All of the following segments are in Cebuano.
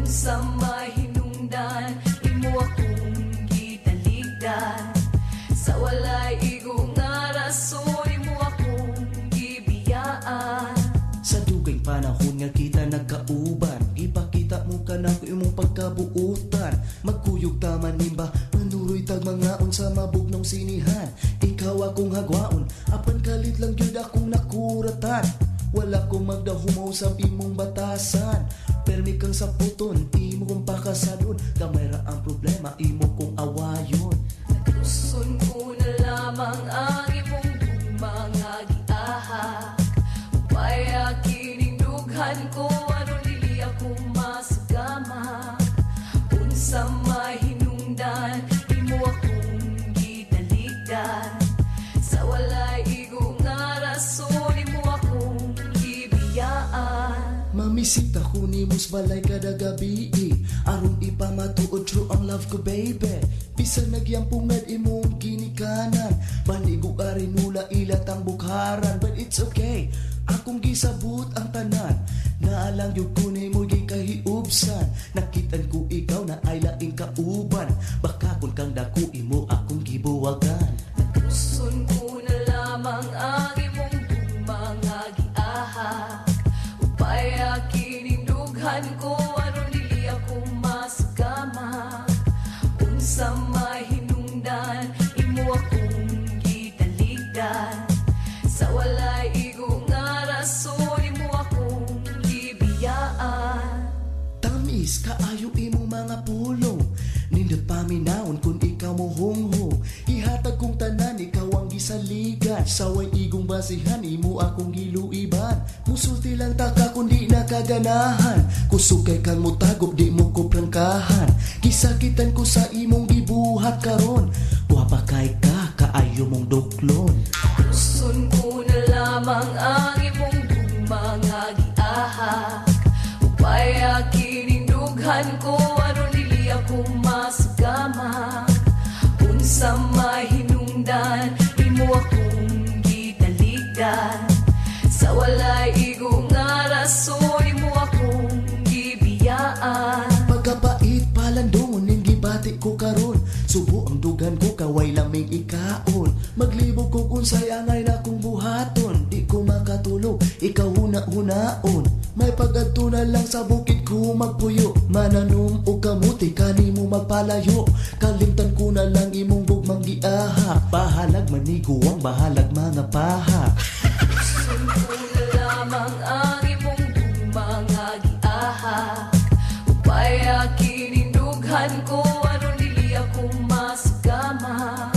Unsa mahinungdan, imo akong gitalikdan. Sa walay igo nga rason, imo akong gibiyaan. Sa dugay panahon nga kita nagkauban, ipakita mo ka na imong pagkabuutan. Magkuyog taman nimba, manuroy tag mangaon sa mabugnong sinihan. Ikaw akong hagwaon, apan kalit lang gyud akong nakuratan. Wala ko magdahumaw sa imong batasan. Permi kang saputon, imo kong pakasadon. Gamay ra ang problema, imo kong awayon. Natuson ko na lamang ang imong gugma nga giahak. Upaya kining dughan ko aron dili ako masugama. Unsa mahinungdan, imo akong gitalikdan. Sa walay igo nga rason, imo akong gibiyaan. Mamisita ko nimo sa balay kada gabi, aron ipamatuod true ang love ko, baby. Bisan nagyampungad imong ginikanan, Banigo arinula ilat ang bukharan. But it's okay, akong gisabot ang tanan. Naalang gyud ko nimo gikahiubsan. Nakitan ko ikaw na ay laing kauban. Baka kun kang dako imo akong gibuwagan. Natuson ko na lamang ang imong gugma nga giahak. Upaya kining dughan ko aron dili ako masugama. Unsa mahinungdan, imo akong gitalikdan. Sa walay igo nga rason, imo akong gibiyaan. Tamis kaayo imong mga pulong. Nindot paminawon kung ikaw mo hungho. Ihatag kong tanan, ikaw ang gisaligan. Saway igong basihan, imo akong giluiban. Musulti lang ta ka kung di nakaganahan. Kusog kay kang mutagop, di mo ko prangkahan. Gisakitan ko sa imong gibuhat karon. Guwapa kay ka, kaayo mong duklon. Tuson ko na lamang ang imong gugma nga giahak. Upaya kining dughan ko aron dili ako masugama. Unsa mahinungdan, imo akong gitalikdan. Sa walay igo nga rason, imo akong gibiyaan. Pagkapait palandungon ning gibati ko karon. Subo ang dugan ko kaway laming ikaon. Maglibog ko unsay angay na kong buhaton. Di ko makatulog, ikaw huna-hunaon. May pag-adto na lang sa bukid ko magpuyo. Mananom og kamuti kanimo magpalayo. Kalimtan ko na lang imong gugmang giahak. Bahalag maniguang, bahalag mga paha. Tuson ko na lamang ang imong gugma nga giahak. Upaya kining dughan ko aron dili ako masugama.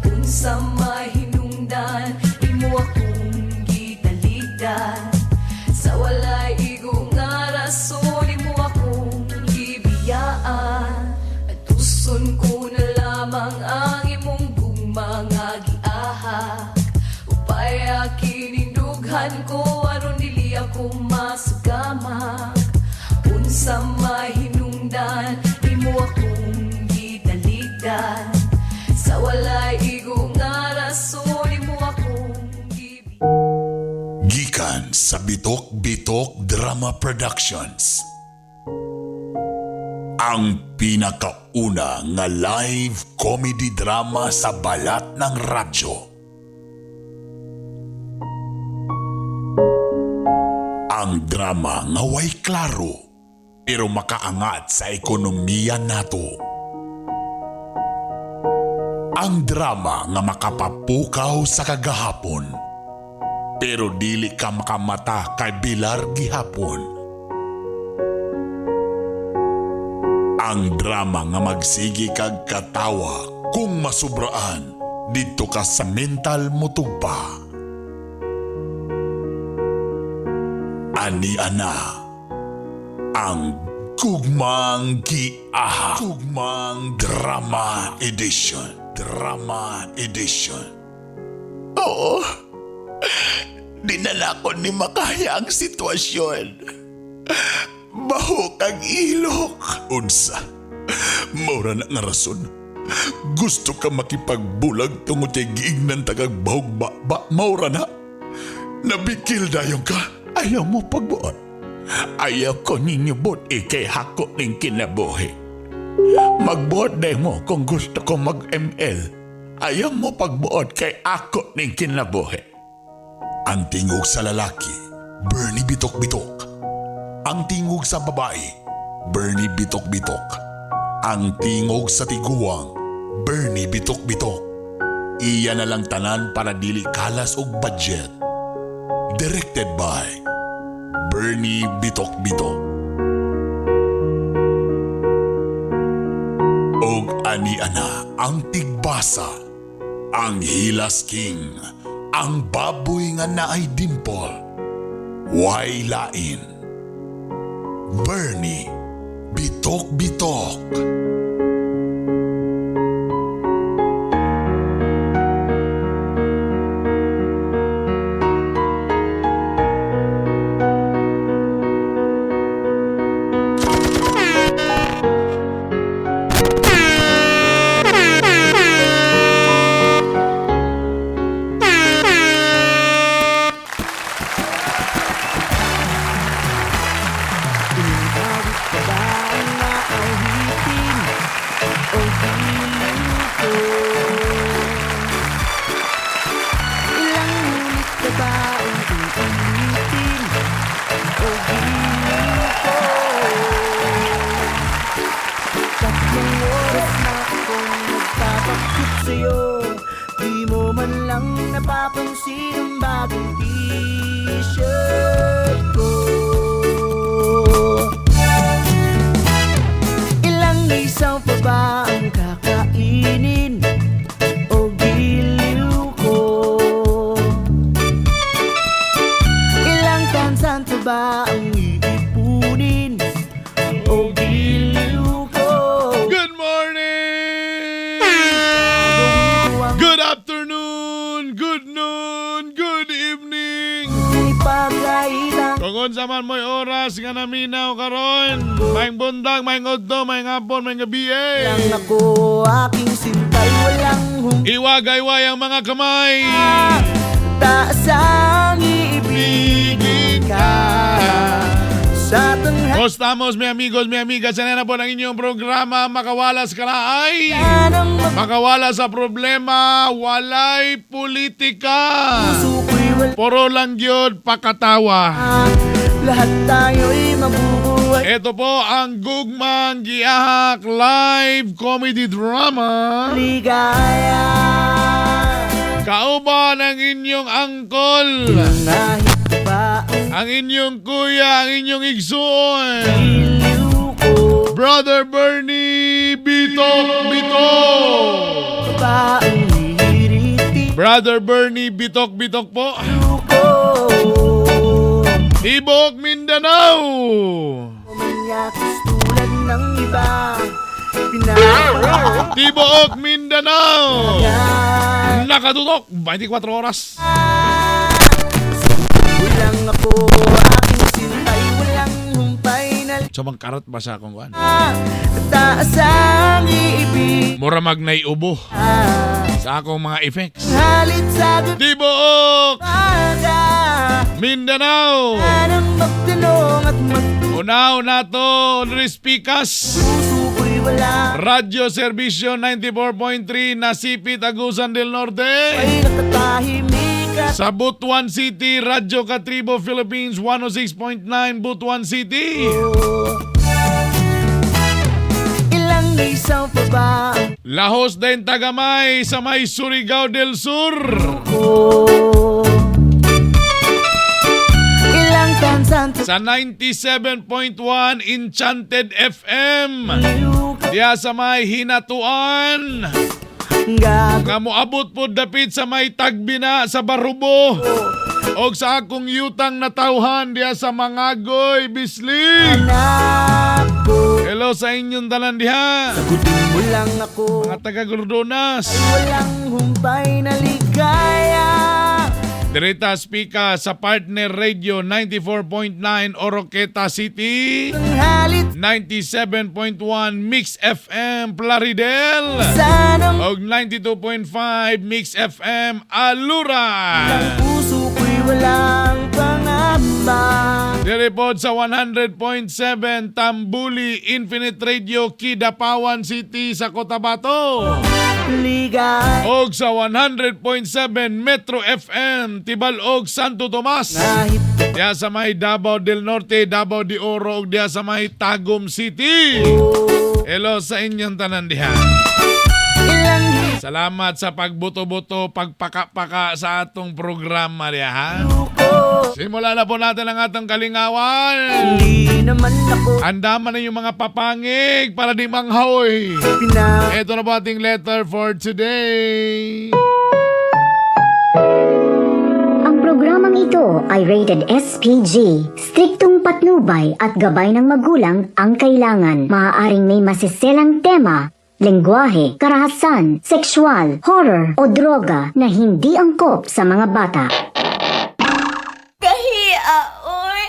Unsa mahinungdan, imo akong gitalikdan. Sa walay igo nga rason, imo akong gibiyaan. Atuson ko na lamang ang imong gugma nga giahak. Upaya kining dughan ko aron dili ako masugama. Unsa mahinungdan, imo akong gitalikdan. Sa walay igo nga rason, imo akong gibiyaan. Gikan sa Bitok Bitok Drama Productions. Ang pinakauna nga live comedy drama sa balat ng radyo. Ang drama nga way klaro pero makaangat sa ekonomiya nato. Ang drama nga makapapukaw sa kagahapon pero dili ka makamata kay Bilar gihapon. Ang drama nga magsigi kag katawa kung masubraan didto ka sa mental motugpa. Ani ana ang Gugmang Giahak. Gugmang Drama Edition. Drama Edition. Oo. Dinala ko ni makaya ang sitwasyon. Bahok ang ilok. Unsa? Maura na nga rason. Gusto ka makipagbulag tungod kay giignan tagag bahog ba, ba maura na. Nabikil dayon ka. Ayaw mo pagbuot. Ayaw ko ninyo buot kay hako ning kinabuhi. Magbuot day mo kung gusto ko mag-ML. Ayaw mo pagbuot kay ako ning kinabuhi. Ang tingog sa lalaki, Bernie Bitok-Bitok. Ang tingog sa babae, Bernie Bitok-Bitok. Ang tingog sa tiguang, Bernie Bitok-Bitok. Iya na lang tanan para dili kalas og budget. Directed by Bernie Bitok-Bitok. Og ani ana ang tigbasa, ang Hilas King, ang baboy nga naay dimple, way lain. Bernie Bitok Bitok. Inawit ka ba ang aawitin o giliw ko? Ilang ulit ka ba ang uulitin o giliw ko? 3 oras na akong nagpapakit sa'yo. Di mo man lang napapansin ang bagong t-shirt ko. Ilang isaw pa ba ang kakainin o giliw ko? Ilang tansan pa ba ang iipunin o giliw ko? Good morning! Gawin ko ang Good afternoon! Good noon! Good evening! ipagkaitan. Kung unsa man mo'y oras nga naminaw karon, maayong buntag, maayong udto, maayong hapon, maayong gabi eh. Lang ako, aking sintay, walang Iwagayway ang mga kamay. Taas ang iibigin ka sa tanghalian. Kostamos, mi amigos, mi amigas, yan na po ang inyong programa, Makawalas Kalaay. Ng Makawala sa problema, walay politika. puso ko'y wala. Puro lang gyud pakatawa. Lahat tayo'y mabubuhay. Ito po ang Gugmang Giahak Live Comedy Drama. Ligaya. Kauban ang inyong angkol, Nahit ba ang ang inyong kuya, ang inyong igsuon, giliw ko? Brother Bernie Bitok Bitok. Ba ang hihiritin Brother Bernie Bitok Bitok po. ko? Tibok Mindanao. Manyakis tulad ng iba. Pinapagyan. Tibuok Mindanao. Nakatutok 24 oras. Walang ako, aking sintay, walang humpay na So karat ba sa akong kuan? taas ang iibig. Mura magnay ubo sa akong mga effects. Halit sa Tibuok umaga. Mindanao. Anang magtanong at magpuso Unaw na to, Luis Picas. ko'y wala. Radyo Serbisyo 94.3 Nasipit, Agusan del Norte. Ay nakatahimik at Sa Butuan City, Radyo Katribo Philippines 106.9 Butuan City. Ilang isaw pa ba ang Lahos din Tagamay sa may Surigao del Sur. ko? Ilang tansan Sa 97.1 Enchanted FM. ka Diya sa may Hinatuan. gago. Nga moabot po dapit sa may Tagbina sa Barubo. Og sa akong yutang natawhan diya sa Mangagoy, Bislig. Anak ko, Hello sa inyong tanan diha. sagutin mo lang ako. Mga taga Gordonas. Walang humpay na ligaya. Direta Spika sa Partner Radio 94.9 Oroqueta City. Tanghalit 97.1 Mix FM Plaridel. sana Og 92.5 Mix FM Alura. ang puso ko'y walang pangako. Dire pod sa 100.7 Tambuli Infinite Radio, Kidapawan City sa Cotabato. Ligay Og sa 100.7 Metro FM Tibalog, Santo Tomas. Diya sa may Davao del Norte, Davao de Oro ug diya sa may Tagum City. Hello sa inyong tanan diha. Salamat sa pagbuto-buto, pagpaka-paka sa atong programa diha ha. Simula na po natin ang atong kalingawan. Di naman ako Andaman na yung mga papangig para di manghaoy. pina Ito na po ating letter for today. Ang programang ito ay rated SPG. Striktong patnubay at gabay ng magulang ang kailangan. Maaaring may masiselang tema, lengguwahe, karahasan, sexual, horror o droga na hindi angkop sa mga bata. Kahia, oy!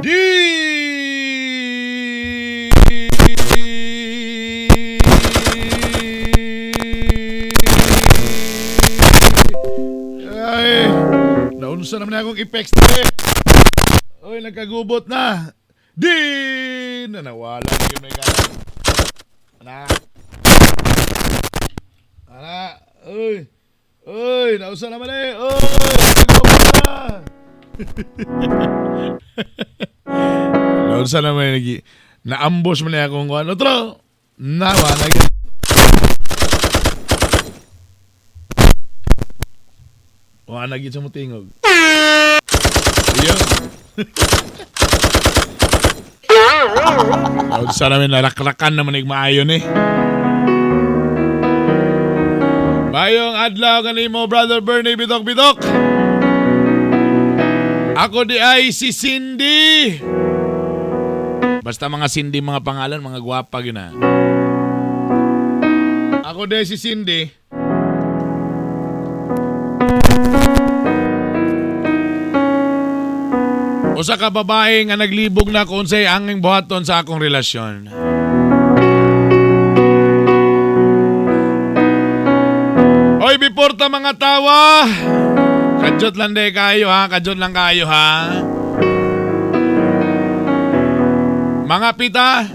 D Ay, naunsa naman na akong effects eh. Oy, nagkagubot na. Di na nawala yun may ka. Ana. Ana, oy. Oy, nausa naman eh. Oy, nagkagubot na. Naunsa naman lagi. Naambos man niya akong kuan. Otro. Nawa lagi. Wa na gid sa mutingog. Ayun. Naunsa naman narakrakan naman ig maayo ni. Mayong adlaw kanimo, Brother Bernie Bidok Bidok. Ako di ay si Cindy. Basta mga Cindy mga pangalan, mga gwapa yun ah. Ako di si Cindy. Usa ka babae nga naglibog na kung unsay anging buhaton sa akong relasyon. Oy, before ta mga tawa. Kadyot lang de kayo ha, kadyot lang kayo ha. Mga pita,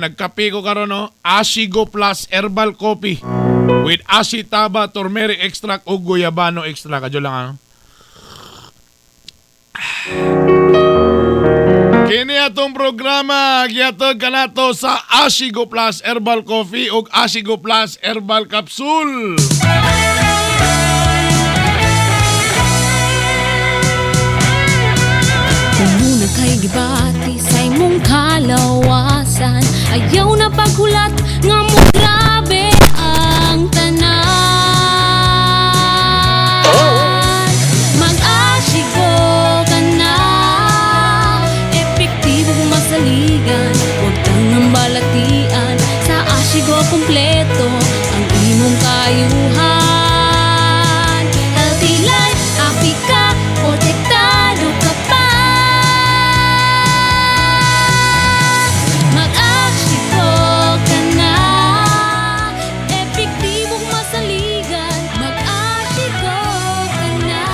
nagkape ko karon no, Asigo Plus Herbal Coffee with Asitaba Turmeric Extract ug Guyabano Extract. Kadyo lang ha. Kini atong programa gihatod kanato sa Asigo Plus Herbal Coffee ug Asigo Plus Herbal Capsule. Kung muna kay gibati sa imong kalawasan, ayaw na paghulat nga mo grabe ang tanan. Mag-asigo ka na, epektibo masaligan, huwag kang balatian. Sa asigo kompleto ang imong kayuhan. Healthy life, happy ka, protektado ka pa. Mag-asigo ka na, epektibong masaligan. Mag-asigo ka na.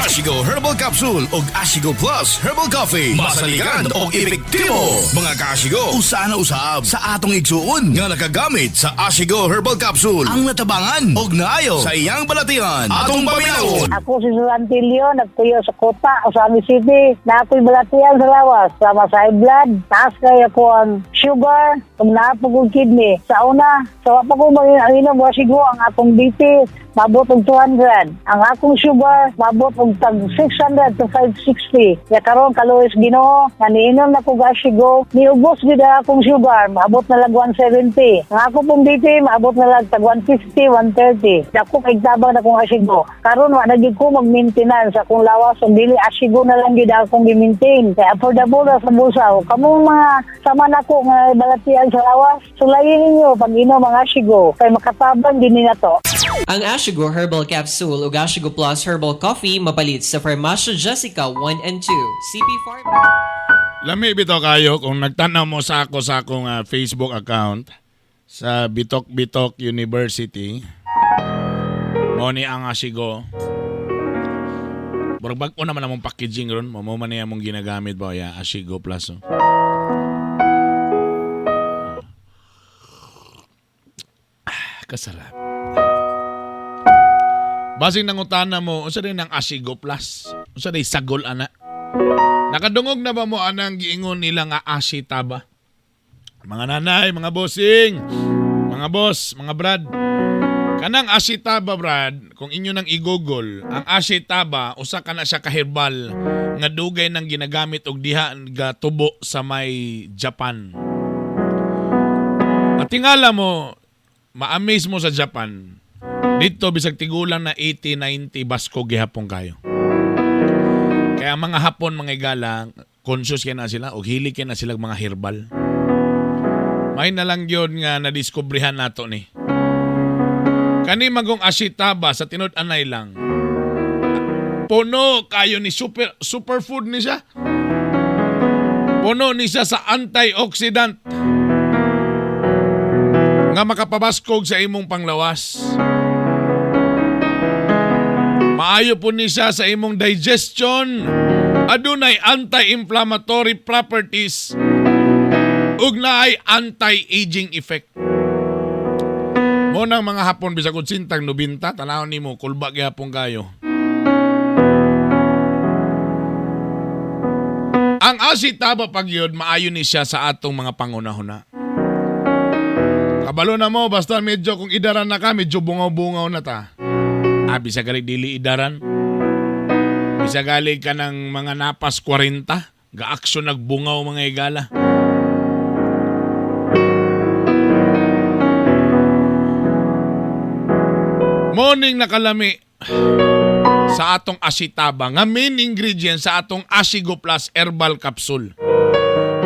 Ashigo Herbal Capsule o Ashigo Plus Herbal Coffee. Masaligan og epektibo. Mga kaashigo, usa na usab sa atong igsuon nga nakagamit sa Ashigo Herbal Capsule ang natabangan og naayo sa iyang balatian. Atong paminawon. Ako si Susantilio, nagtuyo sa Kota, Osami City. Na ako'y balatian sa lawas, sama sa high blood. Taas kaya ko ang sugar, ug naa po kong kidney. Sa una, sa wa pa ko mag-inom Ashigo, ang akong BP maabot og 200. Ang akong sugar maabot og tag 600 to 560. Ya karon, kaluoy sa Ginoo nga niinom na ko og Ashigo, niubos gid ang akong sugar, maabot na lang 170. Ang ako pong BP maabot na lang tag 150, 130. Dako kay tabang na kong Ashigo. Karon wa na gyud ko mag-maintenance sa akong lawas, ug dili Ashigo na lang gyud akong gi-maintain. Kay affordable ra sa bulsa. Kamong mga sama nako nga balatian sa lawas, sulayin ninyo pag inom ang Ashigo kay makatabang din ni nato. Ang Ashigo Herbal Capsule ug Ashigo Plus Herbal Coffee mapalit sa Farmacia Jessica 1 and 2, CP Farm. Lami bitaw kayo kung nagtanaw mo sa akong Facebook account sa Bitok Bitok University. Mo ni ang Ashigo. Murag bag-o naman among packaging ron. Mo man niya among ginagamit ba ya Ashigo Plus. Oh. Ah, kasarap. Basing nangutana mo, unsa din ang Ashigo Plus? Unsa day sagol ana? Nakadungog na ba mo anang giingon nila nga ashitaba? Mga nanay, mga bossing, mga boss, mga brad. Kanang ashitaba, brad, kung inyo nang i-google, ang ashitaba usa ka na siya ka herbal nga dugay nang ginagamit og diha ga tubo sa may Japan. At tingala mo, ma-amaze mo sa Japan. Dito bisag tigulang na 80, 90, basko gihapon kayo. Kaya ang mga Hapon, mga igala, conscious kay na sila og hilig kay na sila mga herbal. May na lang yun nga nadiskubrehan nato ni. Kani magong ashitaba sa tinud-anay lang. Puno kayo ni superfood ni siya. Puno ni siya sa antioxidant nga makapabaskog sa imong panglawas. Maayo po ni siya sa imong digestion. Adunay anti-inflammatory properties ug naay anti-aging effect. Mo nang mga Hapon bisag sintang 90, tanawon nimo kulba gyapon kayo. Ang ashitaba pagyud maayo ni siya sa atong mga pangunahuna. Kabalo na mo basta medyo kung idaran na ka, medyo bungaw-bungaw na ta. Ah, bisa gali dili idaran. Bisa gali ka ng mga napas 40, ga-aksyon nagbungaw mga igala. Morning nakalami sa atong ashitaba nga main ingredient sa atong Ashigo Plus Herbal Capsule.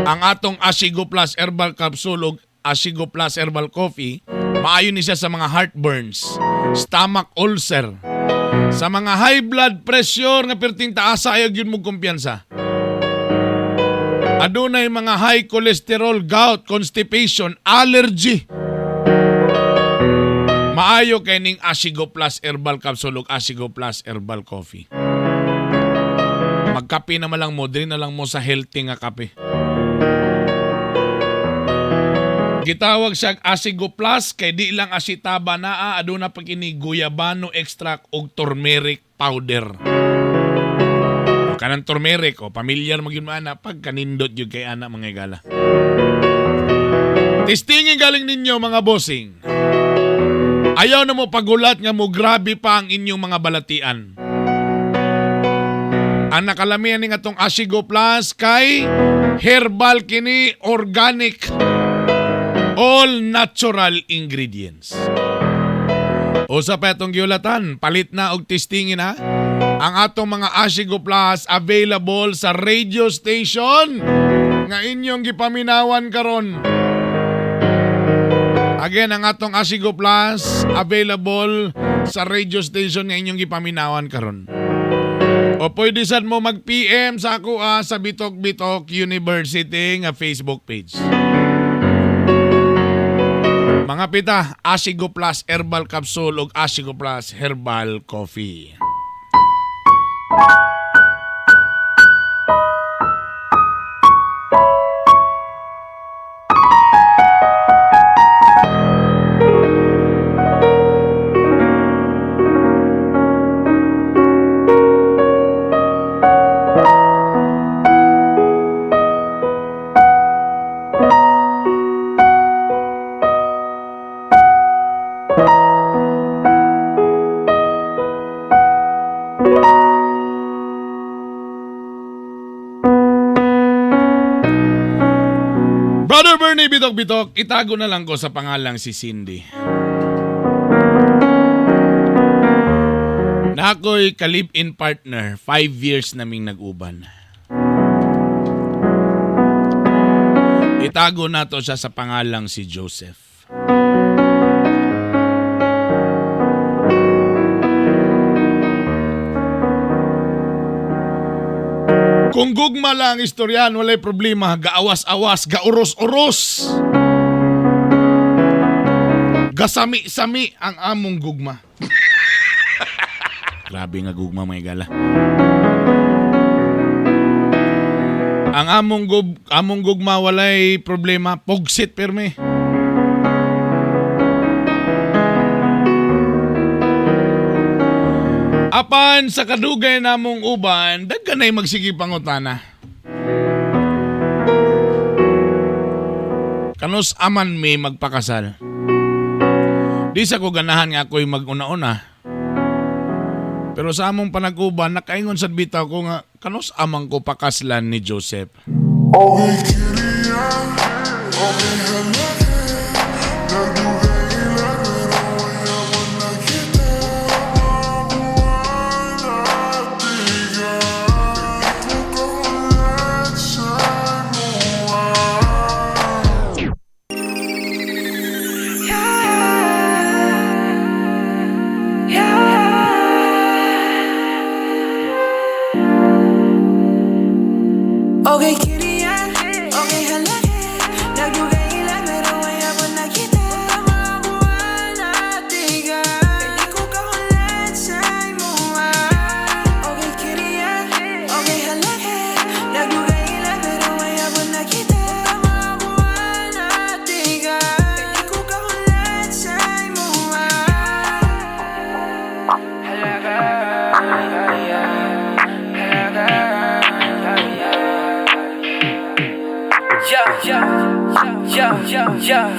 Ang atong Ashigo Plus Herbal Capsule ug Ashigo Plus Herbal Coffee maayo ni siya sa mga heartburns, stomach ulcer, sa mga high blood pressure nga perting taasa ayaw gyud mo kumpiyansa. Adunay mga high cholesterol, gout, constipation, allergy. Maayo kay ning Ashigo Plus Herbal Capsule ug Ashigo Plus Herbal Coffee. Magkape na lang mo, diri na lang mo sa healthy nga kape. Gitawag siya Ashigo Plus kay di lang ashitaba naa, aduna pa kini guyabano extract ug turmeric powder. O kanang turmeric o pamilyar mo gyud mo ana pag kanindot gyud kay ana, mga igala. Testingin galing ninyo, mga bossing. Ayaw na mo pagulat nga mo grabe pa ang inyong mga balatian. Ang nakalamian ni atong Ashigo Plus kay herbal kini, organic, all natural ingredients. Usa pa itong giulatan, palit na og testingin ha. Ang atong mga Ashigo Plus available sa radio station nga inyong gipaminawan karon. Again, ang atong Ashigo Plus available sa radio station nga inyong gipaminawan karon. O pwede sad mo mag-PM sa ako sa Bitok Bitok University nga Facebook page. Mga pita, Ashigo Plus Herbal Capsule ug Ashigo Plus Herbal Coffee. og bitok, itago na lang ko sa pangalang si Cindy. Nakoy ka-live-in partner, 5 years naming nag-uban. Itago nato siya sa pangalang si Joseph. Kung gugma lang ang istoryahan, walay problema. Gaawas-awas, gauros-uros. Gasami-sami ang among gugma. Grabe nga gugma, mga higala. Ang among gugma walay problema, pugsit perme. Apan sa kadugay namong uban, daghan ay magsige pangutana. Kanus aman mi magpakasal. Di sa ko ganahan nga ako'y mag-una-una. Pero sa among panag-uban, nakaingon sa bitaw ko nga, kanus amang ko pakaslan ni Joseph. Okay, kitty, yeah. Okay, hala. Nagdugay ila, pero wala ko nakita. Mga buwan at tiga. Di ko kahulat sa imo, ah. Okay, kitty, yeah. Okay, hala. Nagdugay ila, pero wala ko nakita. Mga buwan at tiga. Di ko kahulat sa imo, ah. Hala ka, yeah. Hala ka, yeah. Yeah, yeah.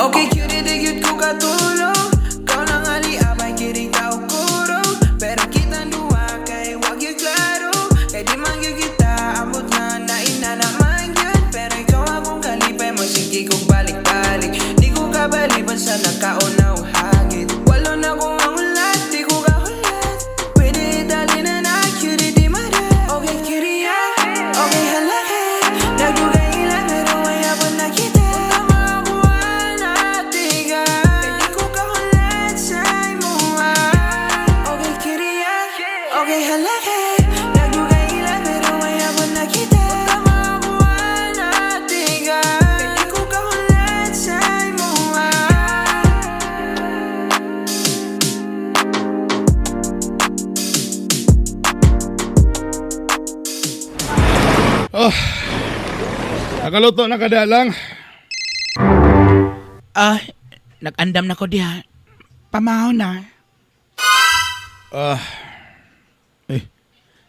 Okay, cutie, di gyud ko katulog. Ikaw lang ali abay, kiring tao kuro. Pero kitang duha kay wag gyud klaro. Kay di man gyud kita amot nga naina naman gyud. Pero ikaw akong kalipay mo, sige kong balik-balik. Di ko kabaliban sa nakauna o hagit. Walo na kong ang ulat, di ko kahulat. Pwede itali na na, cutie, di mara. Okay, cutie, yeah. Okay, hala ka. Nagdugay ila, pero wala pa nakita. Mga buwan at tiga. Di ko kahulat sa imo, ah. Okay, cutie, yeah. Okay, hala ka. Nagdugay ila, pero wala pa nakita. Mga buwan at tiga. Di ko kahulat sa imo, ah. Oh, nakaluto na kadalang. Ah, nag-andam na ko diha. Pamahaw na. Ah, eh,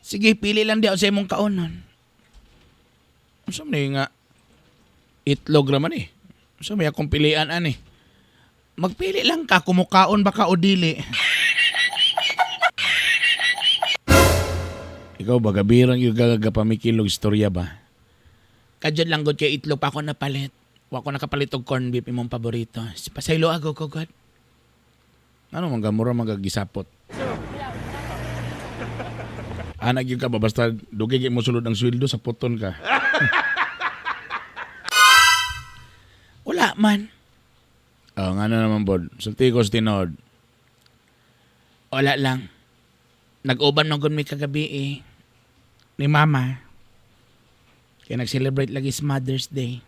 Sige, pili lang diha sa imong kaonon. Unsa man ni nga itlog raman eh. Unsa may akong pilian ani? Magpili lang ka kumukaon ba ka o dili. Ikaw ba gabirang yung gagapamikilog istorya ba? Kadyon lang gud kay itlog pa ako napalit. Wa ko nakapalit og corn beef imong paborito. Pasaylo ago ko god. Ano man gamura magagisapot? Anak gyud ka ba basta dugay gyud mo sulod ang sweldo sa puton ka. Wala man. Oh, ngano naman bod. Sulti ko sa tinuod. Wala lang. Nag-uban man gud mi kagabi eh. Ni mama. Kaya nag-celebrate lagi sa Mother's Day.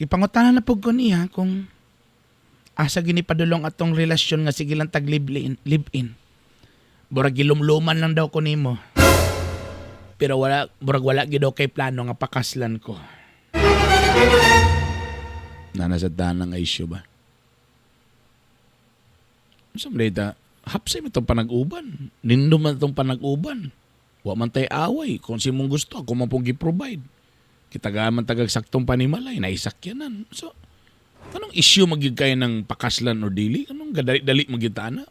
Gipangutana na pug ko niya kung asa gini padulong atong relasyon nga sige lang tag live-in. Live-in. Burag gilumluman lang daw ko nimo. Pero wala, burag wala gyud daw kay plano nga pakaslan ko. Nana sa tanang issue ba? Unsa man data? Hapsay man itong panag-uban. Nindo man itong panag-uban. Wa man tay away. Kung simong gusto, ako man pong gi-provide. Kita ga man tagag saktong panimalay, naisakyanan. So, anong issue magyud kayo ng pakaslan or dili? Anong gadali-dali magyud ta ana?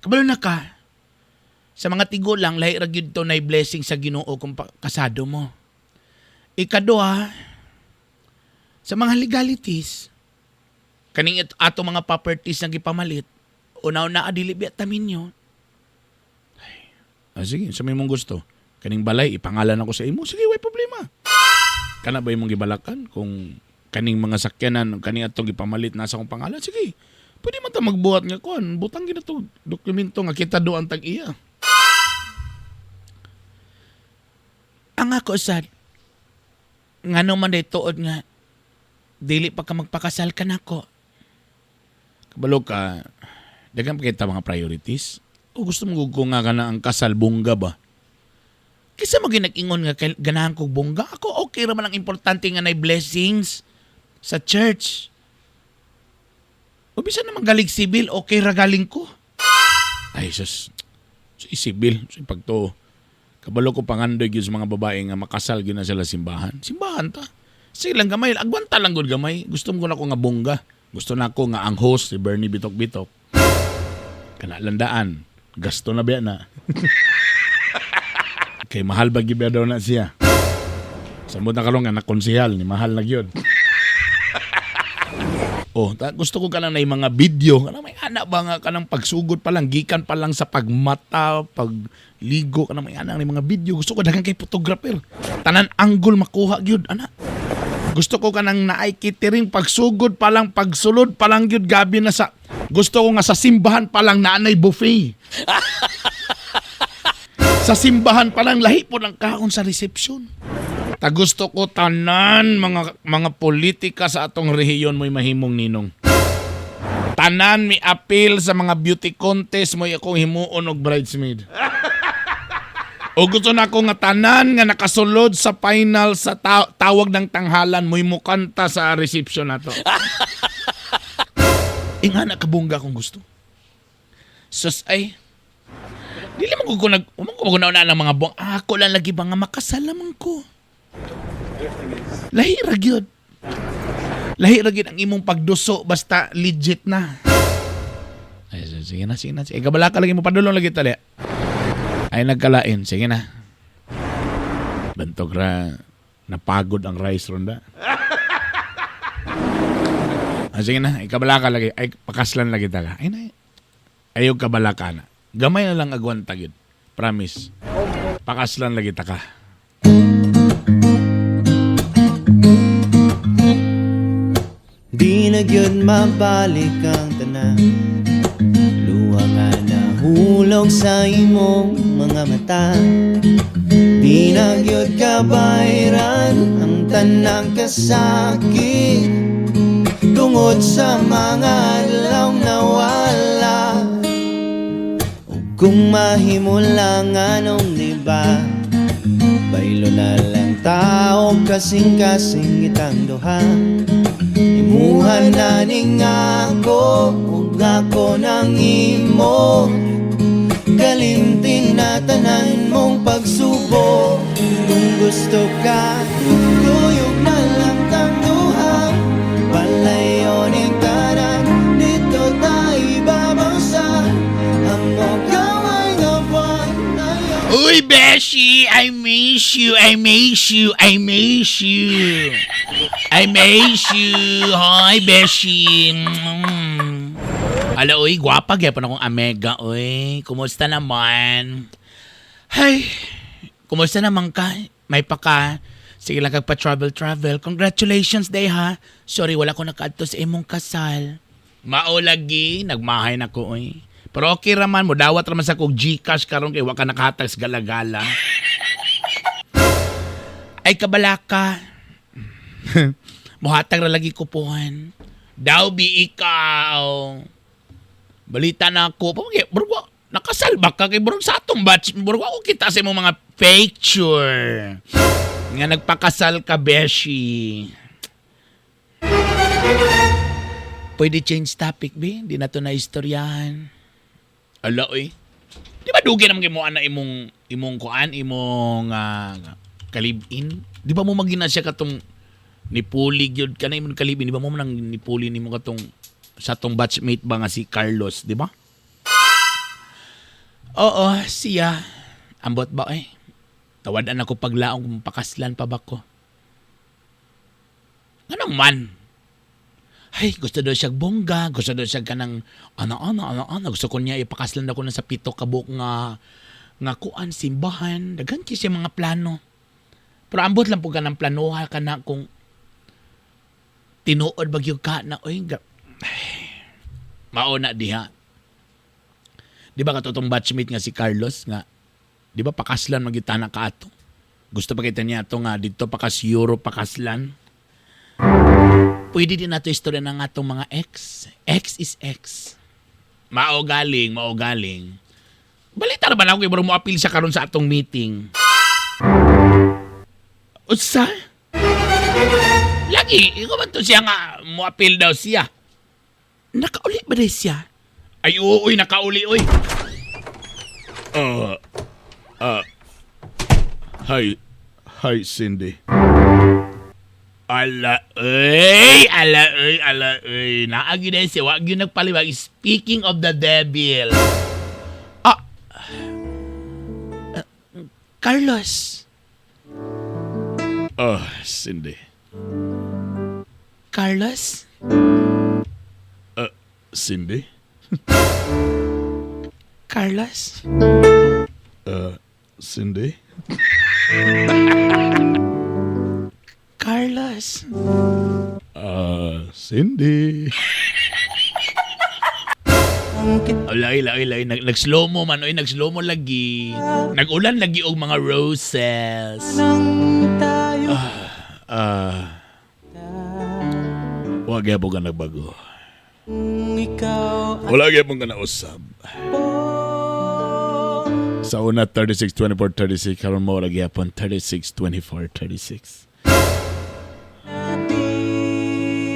Kabalo na ka. Sa mga tigulang, lahi ra gyud to nay blessing sa Ginoo kung kasado mo. Ikaduha, sa mga legalities, kaning ato mga properties nga gipamalit, una-una dili biya ta minyo. Ah, sige, sa may mong gusto. Kaning balay, ipangalan ako sa imo. Sige, way problema. Kana ba imong gibalakan? Kung kaning mga sakyanan, kaning atong gipamalit nasa akong pangalan, sige. Pwede man ta magbuhat nga kuan, butang gina to dokumento nga kita do ang tag-iya. Ang ako sad, ngano man day tuod nga, dili pa ka magpakasal ka nako. Kabalo ka, daghan pa kita mga priorities. O gusto mo ko nga ka na ang kasal bongga ba? Kisa mo ginag-ingon nga ganahan kog bongga, ako okay ra man ang importante nga nay blessings sa church. O bisan naman galing sibil, okay ra galing ko. Ay, sus. Sa sibil, sa pagtuo. Kabalo ko pangandoy gyud sa mga babae nga makasal gyud na sila simbahan. Simbahan ta. Sige lang gamay, agwanta lang gud gamay. Gusto mo na ako nga bongga. Gusto na ako nga ang host si Bernie Bitok Bitok. Kana landaan. Gasto na biya na. Kay mahal ba gyud daw na siya. Samot na karon nga nakonsehal ni mahal na gyud. Oh, gusto ko kanang na mga video, kanang may anak ba nga kanang pagsugod pa lang, gikan pa lang sa pagmata, pagligo, kanang may anak na mga video. Gusto ko daghan kay photographer. Tanan angle makuha gyud ana. Gusto ko kanang naay catering pagsugod pa lang, pagsulod pa lang gyud gabi na sa gusto ko nga sa simbahan pa lang naanay buffet. Sa simbahan pa lang lahi po ng kaon sa reception. Ta gusto ko tanan mga politika sa atong rehiyon mo'y mahimong ninong. Tanan mi appeal sa mga beauty contest mo'y akong himuon og bridesmaid. O gusto na ako nga tanan nga nakasulod sa final sa tawag ng tanghalan mo'y mukanta sa reception nato. Ingana kabongga kung gusto. Sus ay, dili man ko nag umang ko na ng mga buwang. Ako lang lagi ba nga makasal lamang ko. Lahi ra gyud. Lahi ra gyud ang imong pagduso basta legit na. Ay, sige na, sige na. Sige, kabala ka lagi mo padulong lagi tali. Ay nagkalain, sige na. Bantog ra napagod ang rice ronda. Ah, sige na, ikabala ka lagi. Ay, pakaslan lagi taga. Ay na. Ayaw kabala ka na. Gamay na lang agwanta gyud. Promise. Pakaslan lagi ta ka. Di na gyud mabalik ang tanan. Luha nga nahulog sa imong mga mata. Di na gyud kabayran ang tanang kasakit tungod sa mga adlaw nawala. O kung mahimo lang anong diba, baylo na lang tao kasing-kasing itang duha. Imuha na ning ako ug ako nang imo. Kalimtin na tanan mong pagsubo. Kung gusto ka, kuyog na lang tang duha. Palayo ning tanan, dito tayo ibabaw sa amo gaway nga buwan. Uy, Beshi! I miss you! I miss you! I miss you! I miss you! Hi, Beshi! Ala, uy, gwapa gyapon akong amega, uy. Kumusta naman? Hay, kumusta naman ka? May paka. Sige lang kag pa-travel-travel. Congratulations, day ha. Sorry, wala ko nakaadto sa imong kasal. Mao lagi, nagmahay na ko, uy. Pero okay raman mo, dawat raman sa kog GCash karon kay wa ka nakahatag sa galagala. Ay kabalaka. Muhatag ra lagi ko puhan. Daw bi ikaw. Balita na ako. Pamagi, bro, nakasal ba ka kay bro sa atong batch? Bro, ako kita sa imong mga picture. Nga nagpakasal ka, beshi. Pwede change topic, be. Hindi na to na istoryahan. Ala, oy. Di ba dugi naman kay mo ana imong kuan, imong kalibin? Di ba mo magina siya katong nipuli gyud ka na imong kalibin? Di ba mo nang nipuli nimo katong sa tong batchmate ba nga si Carlos, di ba? Oo, siya. Ambot ba eh. Tawadan ako paglaong kung pakaslan pa ba ko. Anong man? Ay, gusto daw siya bongga, gusto daw siya kanang ana ana ana ana, gusto ko niya ipakaslan ako na sa pito kabuk nga nga kuan simbahan, daghan kay siya mga plano. Pero ambot lang po ka ng planoha ka na kung tinuod bagyo ka na oy ay, mao na diha. Di ba katotong batchmate nga si Carlos nga di ba pakaslan magitana ka ato? Gusto pa kita niya ato nga dito pakas Euro pakaslan. Pwede din nato istorya ng atong mga ex. Ex is ex. Mao galing, mao galing. Balita na ba na ako kay mo appeal siya karon sa atong meeting? Unsa? Lagi, ikaw man to siya nga mo appeal daw siya. Nakauli ba dahil siya? Ay, oo, uy, nakauli, uy. Hi, hi Cindy. Ala, uy, ala, uy, ala, uy. Naagi na siya, wag yun nagpaliwag. Speaking of the devil. Ah, Carlos. Oh, Cindy. Carlos? Cindy? Carlos? Cindy? Carlos? Cindy. Alay, lay, lay. Nag-slow mo man, oy, nag-slow mo lagi. Nag-ulan lagi og mga roses. Wa gyapon ka nagbago. Wala gyapon ka nausab. Sa una 36 24 36 karon mo wala gyapon 36 24 36.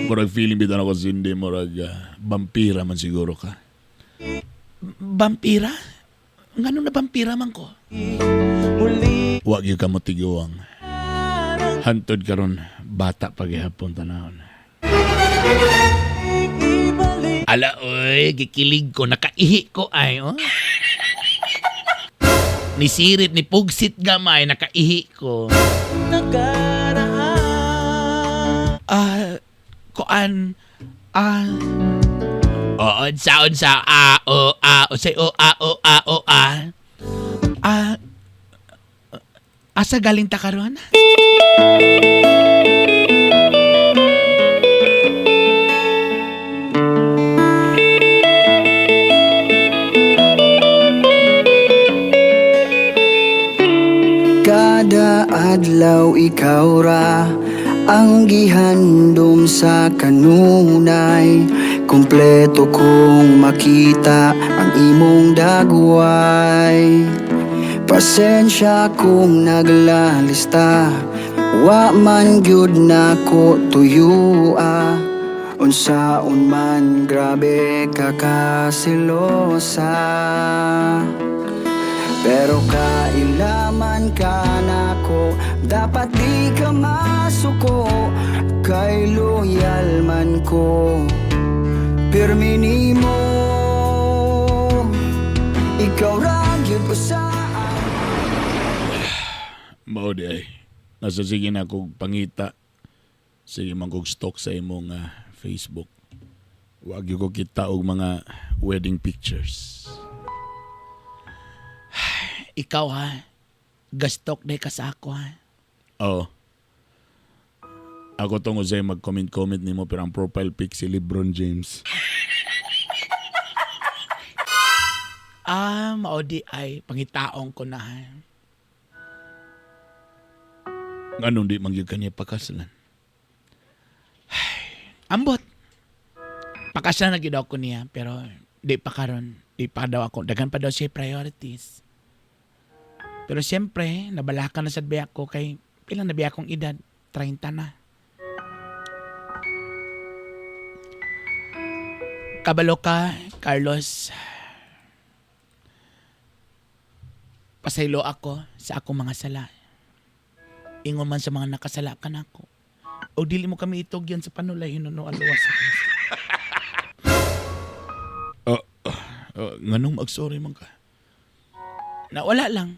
Murag feeling bitaw nako Cindy, murag vampira man siguro ka. Vampira? Ngano na vampira man ko? Wa gyud ka motiguang. Hantod karon bata pa gihapon tanawon. Ala, oy, gikilig ko, nakaihi ko ay, oh. Ni sirit, ni pugsit gamay, nakaihi ko. Ah, kuan, ah, oo, unsa, unsa, a, o, a, o, say, o, a, o, a, o, a. Ah, asa galing ta karon? Kada adlaw ikaw ra ang gihandom sa kanunay. Kompleto kong makita ang imong dagway. Pasensya kung naglalista, wa man gyud nako tuyua. Unsaon man grabe ka kasilosa. Pero kailaman ka nako, dapat di ka masuko. Kay loyal man ko, pirmi nimo. Ikaw ra gyud usa. Mao di ay. Nasa sige na kog pangita. Sige man kog stalk sa imong Facebook. Wag gyud ko kita og mga wedding pictures. Ikaw ha, gastok na ka sa ako ha. Oo. Ako tungod sa'yo mag-comment-comment nimo pero ang profile pic si LeBron James. Ah, mao di ay pangitaong ko na ha. Nganong di man gyud kaniya pakaslan? Ambot. Pakaslan na gyud ako niya pero di pa karon, di pa daw ako. Daghan pa daw siya priorities. Pero siyempre, nabalakan na sad biya ko kay pila na biya akong edad? 30 na. Kabalo ka, Carlos. Pasaylo ako sa akong mga sala. Ingon man sa mga nakasala ka nako. O dili mo kami itugyan sa panulay hinuno ang luwas. Nganong mag-sorry man ka? Nawala lang.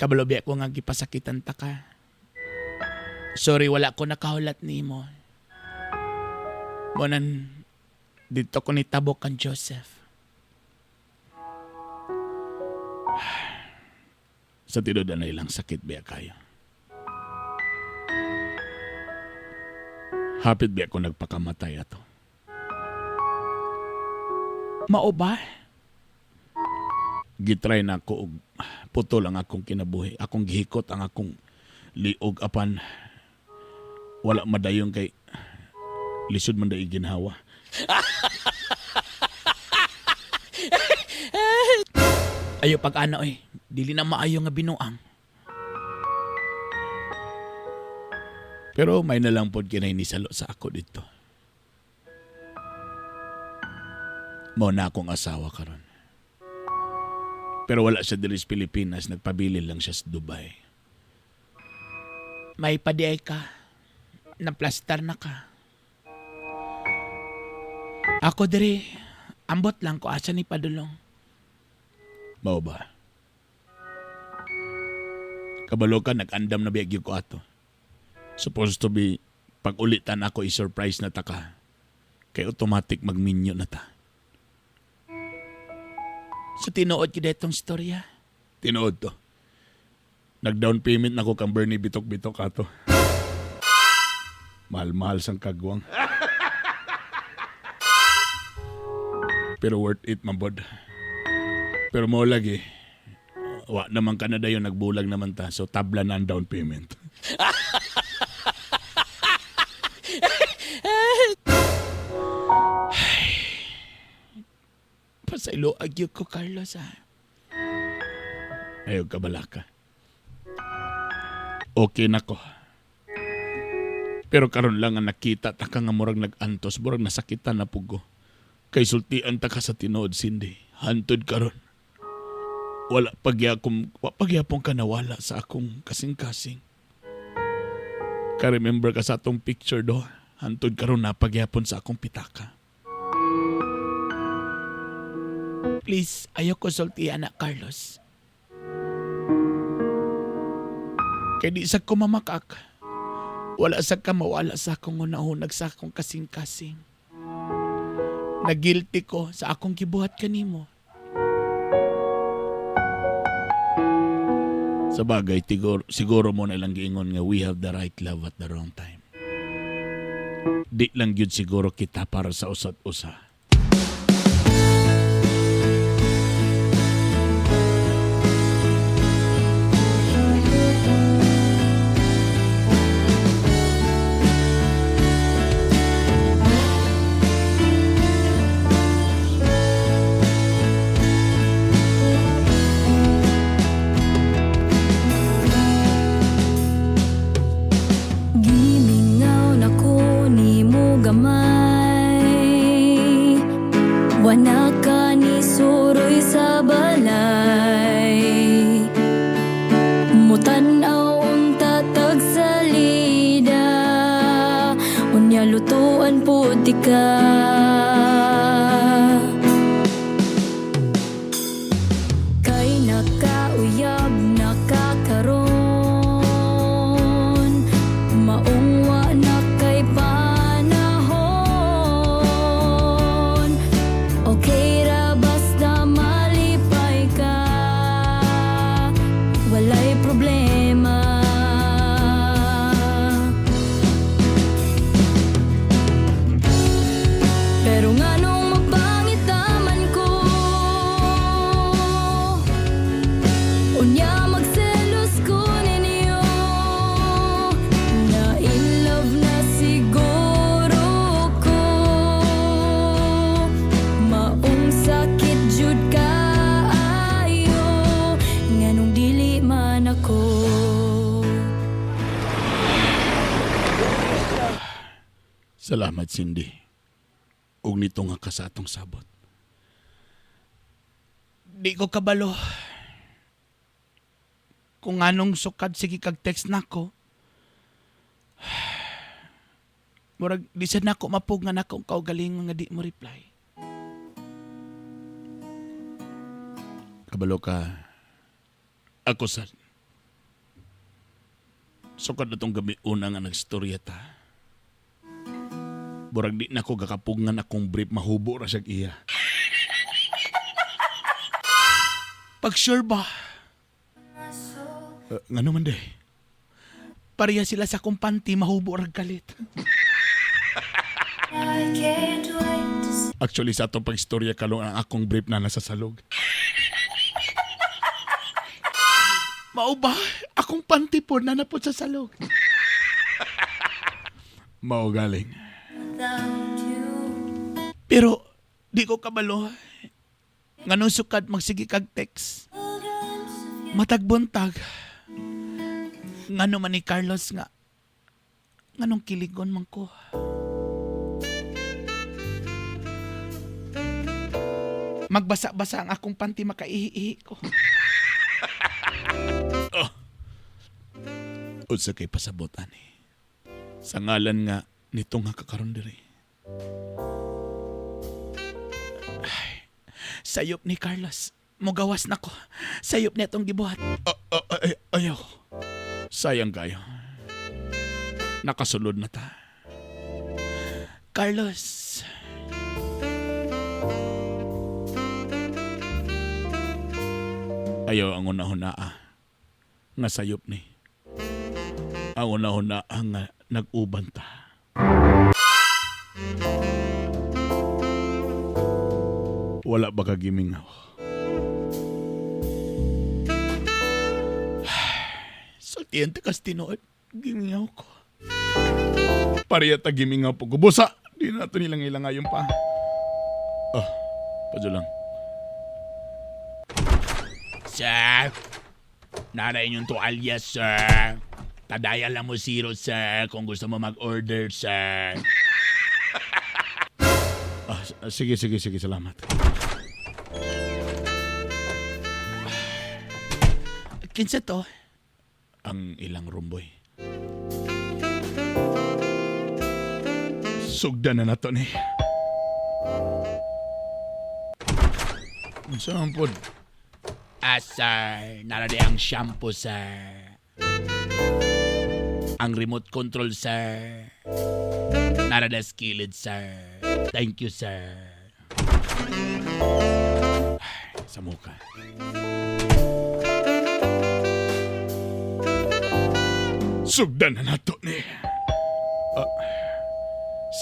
Kabalo biya ko nga gipasakitan ta ka. Sorry, wala ko nakahulat nimo. Bonan, dito ko nitabok kang Joseph. Sa tinuod na ilang sakit biya kayo. Hapit biya ko nagpakamatay ato. Mao ba? Gitry na ako og putol ang akong kinabuhi. Akong gihikot ang akong liog apan wala madayon kay lisod man dai ginhawa. Ayo pag ana oy, dili na maayo nga binuang. Pero may na lang pod kinay nisalo sa ako dito. Mao na akong asawa karon. Pero wala siya diri sa Pilipinas, nagpabilin lang siya sa Dubai. May padiay ka. Naplastar na ka. Ako diri, ambot lang ko asa ni padulong. Mao ba? Kabalo ka, nag-andam na biyag ko ato. Supposed to be, pag ulitan ako, i-surprise na ta ka. Kay automatic magminyo na ta. So tinuod gyud itong storya. Tinuod to. Nag-down payment na ko kang Bernie Bitok-Bitok ato. Mahal-mahal sang kagwang. Pero worth it, mabod. Pero mo lagi, wa naman ka na dayon, nagbulag naman ta. So tabla na ang down payment. Pasaylo agyo ko Carlos ah. Ayaw kabalaka. Okay na ko. Pero karon lang ang nakita ta ka nga murag nag-antos, murag nasakitan na pugo. Kay sultian ta ka sa tinuod, Cindy. Hantod karon. Wala pagyakong, wa pagyapong ka nawala sa akong kasing-kasing. Ka-remember ka sa atong picture do. Hantod karon na pagyapon sa akong pitaka. Please, ayaw ko sultian na Carlos. Kay di sa ko mamakak. Wala sa ka mawala sa akong unahunag sa akong kasing-kasing. Nagilty ko sa akong gibuhat kanimo. Sa bagay, siguro mo na ilang giingon nga we have the right love at the wrong time. Di lang gyud siguro kita para sa usat usa. Gimingaw na ko nimo gamay. Wala ka ni suroy sa balay. Mutan-aw unta tag salida. Unya lutuan pud di ka. Kay nakauyab nakakaron, maong wa na kay panahon. Okay ra basta malipay ka, walay problema. Pero nganong mapangit taman ko, unya magselos ko ninyo. Na in love na siguro ko, maong sakit jud kaayo, nganong dili man ako. Salamat, Cindy. Ug nito nga ka sa atong sabot. Di ko kabalo. Kung anong sukad sige kag text nako. Murag di sad nako mapug nga nako ang kaugalingon nga di mo reply. Kabalo ka, ako sad. Sukad na tong gabi una nga nagstorya ta. Burag di na ko gakapugngan akong brief, mahubo ra siyag iya. Pag sure ba? Ngano man day? Pareha sila sa akong panty, mahubo rag kalit. Actually, sa atong pagstorya kalong ang akong brief na nasa salog. Mao ba? Akong panty po na napot sa salog. Mao galing. Pero di ko kabalo. Nganong sukad magsige kag text. Matag buntag. Ngano man ni Carlos nga. Nganong kiligon man ko. Magbasa-basa ang akong panty, makaihi-ihi ko. Unsa kay pasabot ani? Sa ngalan nga nitong kakaron diri. Sayop ni Carlos. Mugawas na ko. Sayop ni atong gibuhat. Ah, ah, ay, ayaw. Sayang kayo. Nakasulod na ta. Carlos. Ayaw ang unahuna ah. Nga sayop ni. Ang unahuna ah, nga nag-uban ta. Wala ba ka gimingaw? Sultihan ta kas tinuod. Gimingaw ko. Pareha ta gimingaw po ko. Busa! Di na ito nilang ilangayon pa. Oh, padyo lang. Sir, nara inyong tuwalya, sir. Tadaya lang mo zero, sir, kung gusto mo mag-order, sir. Ah, sige, sige, sige. Salamat. Kinsa to? Ang ilang rumboy. Sugdan na nato ni. Unsa man pod? Ah, sir, nara di ang shampoo, sir. Ang remote control, sir. Nara na skillet, sir. Thank you, sir. Sa muka. Sugdan na nato ni. Ah,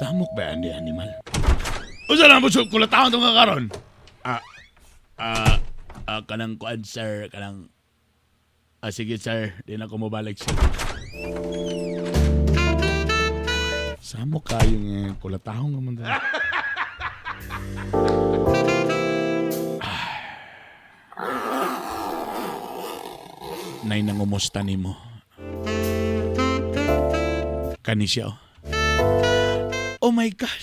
samok ba ni animal? Unsa lang po kulatahon tong karon? Ah, ah, ah, kanang kuan, sir, kanang. Ah, sige, sir, di na ko mobalik, sir. Samok kayo nga kulatahon nga man dali. Nay nangumusta nimo. Kani siya oh. Oh my God.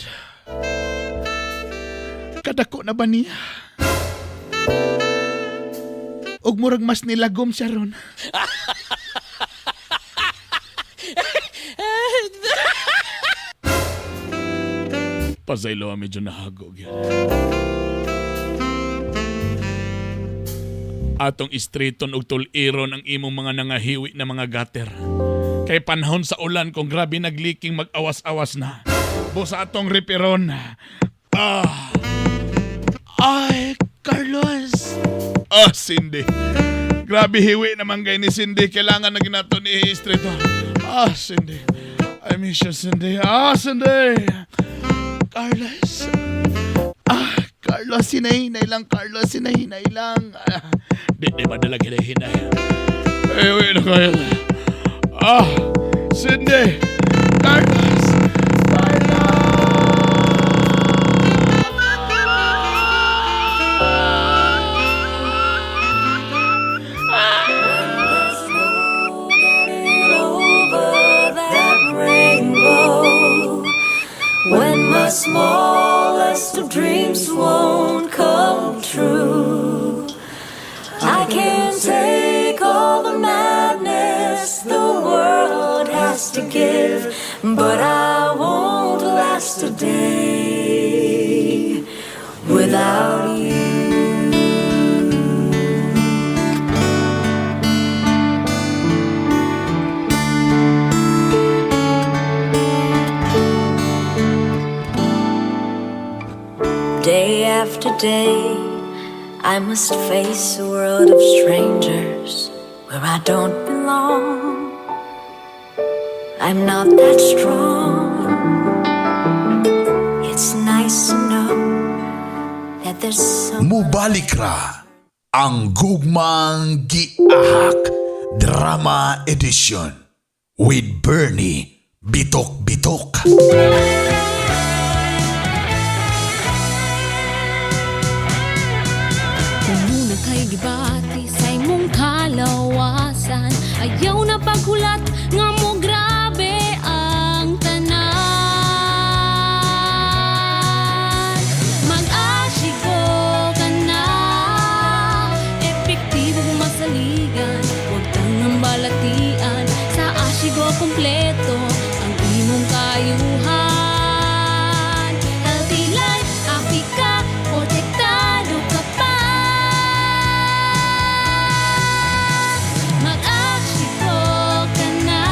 Kadako na ba niya? Og murag mas nilagom siya ron. Pasaylo medyo nahago gyud. Atong istriton og tuliron ang imong mga nangahiwi na mga gutter. Kay panahon sa ulan kung grabe nagliking mag-awas-awas na. Busa atong ripiron. Ah, Ay, Carlos. ah Cindy. Grabe hiwi naman kay ni Cindy. Kailangan na ginato ni istrito. Ah, Cindy. I miss you, Cindy. Ah, Cindy. Carlos. Ah, Carlos, hinahinay lang, Carlos, hinahinay lang. Ah, Di ba dalag hinahinay? Eh, wait na kayo. Ah, Cindy! Carlos! When my smallest of dreams won't come true, I can take all the madness the world has to give, but I won't last a day without you. Day after day, I must face a world of strangers where I don't belong. I'm not that strong. It's nice to know that there's some. Mubalik ra ang Gugmang Giahak Drama Edition with Bernie Bitok Bitok. Kung muna kay gibati sa imong kalawasan, ayaw na paghulat nga mo grabe ang tanan. Mag-Ashigo ka na, epektibo masaligan, huwag tangang balatian. Sa Ashigo kompleto ang imong kayuhan. Healthy life, happy ka, protektado ka pa. Mag-Ashigo ka na,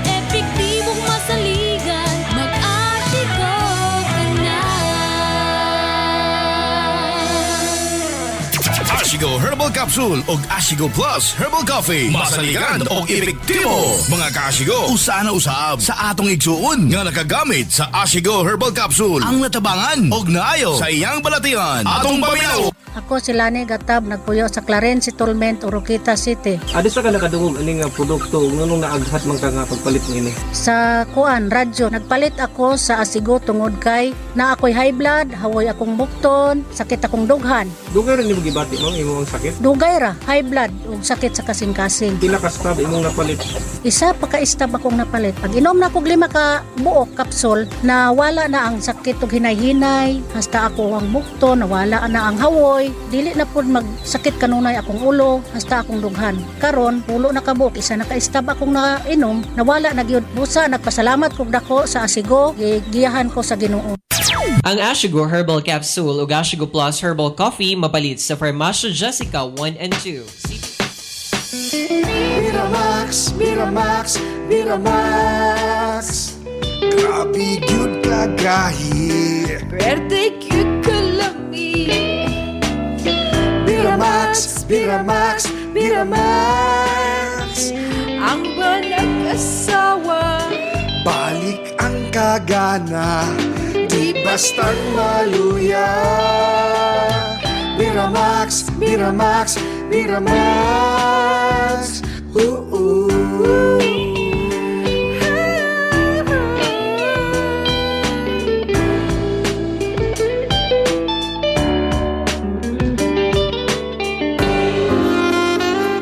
epektibong masaligan. Mag-Ashigo ka na. Ashigo Herbal Capsule og Ashigo Plus Herbal Coffee. Masaligan og epektibo. Mga kaashigo, usa na usab sa atong igsuon nga nakagamit sa Ashigo Herbal Capsule ang natabangan og naayo sa iyang balatian. Atong paminaw. Ako si Lani Gatab, nagpuyo sa Clarence Settlement, Oroquieta City. Adi sa ka nakadungog ani nga produkto nganong naaghat man ka nga pagpalit niini? Sa kuan, radyo, nagpalit ako sa Asigo tungod kay na ako'y high blood, hawoy akong bukton, sakit akong dughan. Dugay ra nimo gibati ma'am imong sakit? Dugay ra, high blood ug sakit sa kasing-kasing. Pila ka stab imong napalit? Isa pa ka stab akong napalit. Pag inom na kog 5 ka buok kapsul, nawala na ang sakit ug hinay-hinay, hasta ako ang bukton, nawala na ang hawoy, dili na pud magsakit kanunay akong ulo, hasta akong dughan. Karon, 8 na ka buok, isa na ka stab akong nainom, nawala na gyud. Busa nagpasalamat kog dako sa Asigo, gigiyahan ko sa Ginoo. Ang Ashigo Herbal Capsule ug Ashigo Plus Herbal Coffee mapalit sa Farmacia Jessica 1 and 2. Miramax, Miramax, Miramax. Grabe gyud kagahi. Pwerte cute kalami. Miramax, Miramax, Miramax. Ang banag-asawa. Balik ang kagana, di basta't maluya. Miramax, Miramax, Miramax. Oo.